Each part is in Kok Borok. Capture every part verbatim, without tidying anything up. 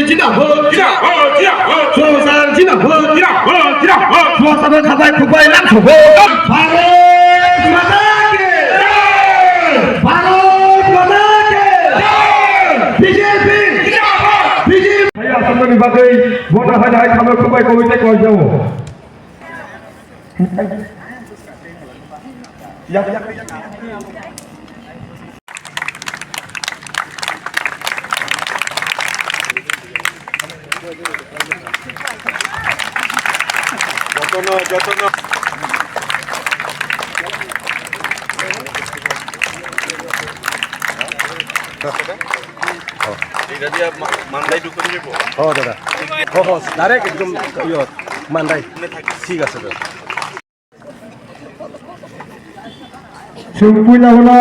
Zindabad! Zindabad! Zindabad! Swachhata khabai khubai lamsogo. Bharat Mata ki jai! Bharat Mata ki jai! B J P! Zindabad! B J P! Hai aswkmani bagwi voter hai hai khamwi khubai kowite koijao. Jotono, jotono. Mandai dukan ni bo. Oh, dada. Oh, oh, direct ekdom, iyo, Mandai. Thik ase, dada. Chwng puila ulo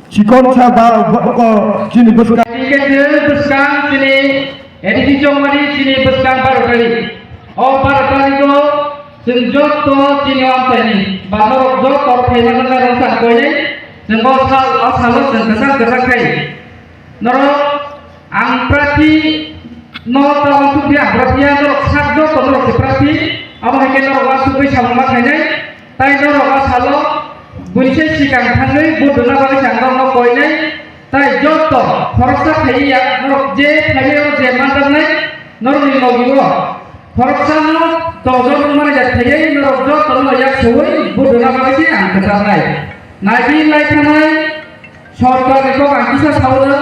chikon sa ba, ba, ko, chini bwskang. Chini bwskang chini A D C Chongmani chini bwskang baro tarik. O baro tarik o chwng jotto chini amchaini ba norok jotto phaimani norok sa koinai chwng o sal, o salo chwng kwchang kwchang khai. Norok ang prarthi no ta uansuk di, ang prarthi ya norok sak jotto norok se prarthi, abo hai khe norok uansukwi samung ma khainai, tai norok a salo buini se sikang thangwi vote rwna bagwi se ang norokno koinai, tai jotto khoroksa khaiwi ya norok je phainai o je manjaknai norokni logi o khoroksano tongthok wngmani ya khaiwi norok jotto no yak sogwi vote rwna bagwi se ang kwcharnai. Naiwi lai thanai. Sorkarni kok ang kisa saui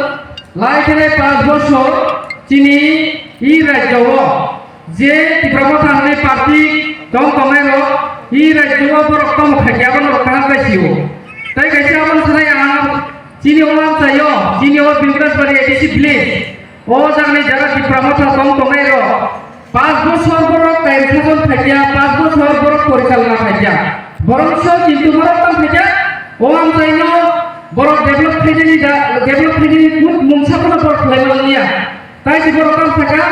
lai khe nai panch bosor chini e rajyo o je Tipra Motha hwnwi party tong tongnai rok e rajyo o borok tamo khaikhe abono rok kaham khe sio. Tai kaisa abono sanai ang chini o amchaio chini o Bibinasbari A D C village o jagani jaga Tipra Motha tong tongnai rok. Panch bosor borok time sajon phaikya, panch bosor borok porichalona phaikya. Borok so kintu borok tang phaikya, o amchaino borok develop khaijani da, develop khaijani kut mungsa bono borok khlai manliya. Tai si borok tang phaikya,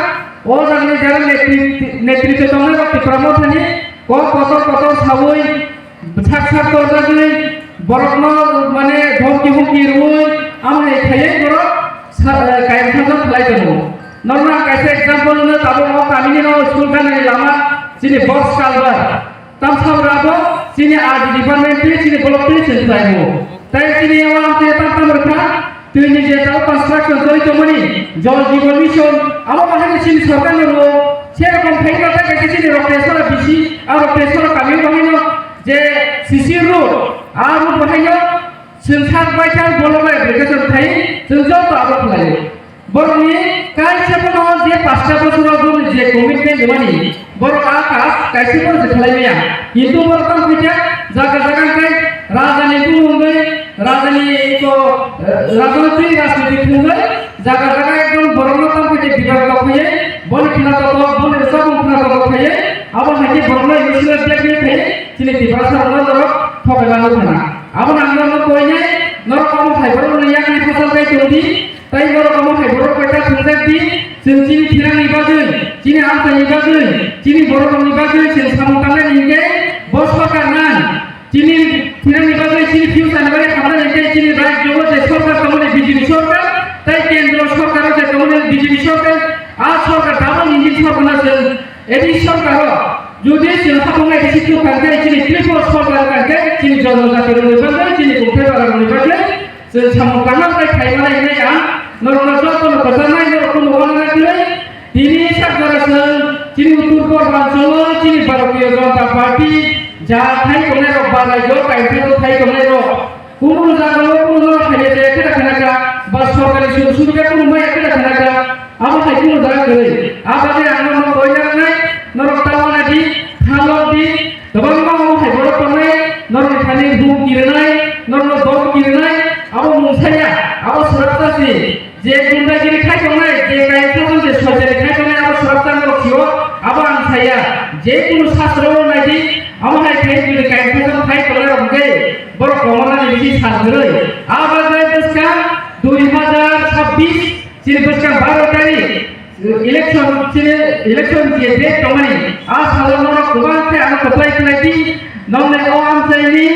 o jagani jara netri-, netritwo tongnai rok Tipra Mothani, kok kotor kotor saui, Sak sak torjagwi borokno mane dhomki humki rwui amoni khaiwi borok sa-, eh, kayam sajak khlai tongo. Norokno ang kaisa example hwnwi tabuk o kamini no school ganani lama chini box culvert. Tamsa abo chini R D department tei chini block tei chwng khlaio. Tei chini o amtwi tam tam rwkha. Twini je tao construction choli tongmani, Jal Jeevan Mission, abo bahai chini sorkar no rwo, serokom khaina ta kaisa chini Rokteswara bisi, a Rokteswara kami bahai no je C C road, a road bahai no chwng sak bai thang bolo bai application khai, chwng joto abo khlai. Borokni kaisa bono je pasta bosoro boni je commitment rimani, Borok a kaas kaisa borok se khlai maya. Hintu borok tamo khe jaga jaga khe raja ni bumung bai, raja ni to, eh, raja ni twi rajniti thung bai, jaga jaga ekdom borok no tamo khe bibar kok khe, boni khna to kok, boni rwchapmung khna to kok khe, abo hai khe borok no emotional blackmail khe, chini Tiprasa rok no borok thokai ma nukha na. Abo nang no koi nai, norok amo hai borok no yakni phasal kai tong di, Tai norok omo hai borok bai ta thwngjak di, chwng chini thinangni bagwi, chini amchaini bagwi, chini borok rokni bagwi chwng samung tangnani hinkhe bo sorkar nang. Chini thinangni bagwi, chini future ni bagwi hamnani hinkhe chini rajyo o je sorkar tongmani B J P sorkar, tai kendro sorkar o je tongmani B J P sorkar, a sorkar double engine sorkar no chwng A D C sorkar o jodi chwng hapung A D C thuk kha khe chini triple sorkar kha khe chini jonojati rokni bagwi, chini bumthai bara rokni bagwi, Chwng samung kaham khe khai mani hinwi ang norokno jotono kwcharnai, norok kunu uanana kwrwi. Tini sak jora chwng chini Uttor Purbanchalo chini Bharatiya Janata Party ja thai tongnai rok, ba rajyo kaisa thai tongnai rok, kunu jagao kunu no thaiya jaya khe da khanakha, ba sorkari suru suru khe kunu maya khe da khanakha. Abo hai kunu jaga kwrwi. A bagwi ang norokno koi nangnai, norok ta uana di, thalok di, kwbangma omo hai borok tongnai, norokni thani humki rwnai, norokno dhomki rwnai, abo mungsaya, abo swrapsa si. Je gundagiri khai tongnai, je kaisa jon je soichari khai tongnai, abo swrapsa norok sio, abo ang saya. Je kunu sasro o nai di, abo hai khai jodi kaisa jon khai tongnai rok hwnkhe, borok komornani bisi sal kwrwi. A bagwi bwskang dui hajar chabbish, Chini bwskang baro tarik election, chini election je date tongmani, a salo norok kwbang khe ano kwplai khlai di, nokni o amchaini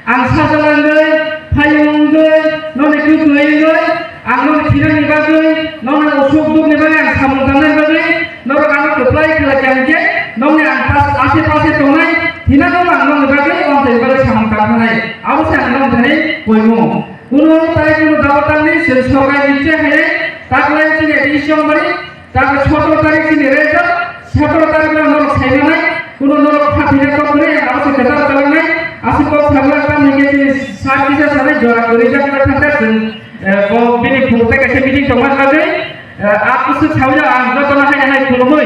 ang sajla wngwi, phayung wngwi, nokni kwtwi wngwi, ang nokni thinangni bagwi, nokni usuk dukni bagwi ang Tangnai, abo se ang nang thani koimo. Kuno tai kuno dao tangni se sorkar ni che hai, taklai chini decision mani, tak sotoro tarik chini rejak, sotoro tarik no norok sai manai, kuno norok kha thina kok ne, abo se kata talangnai, ase kok sagla ta ni ke chini sar kisa sare jora kori jak ta thang ta sen, eh, ko bini phung ta kaisa meeting tongma kagwi, eh, aku se chawya ang joto na hai hai khulumui.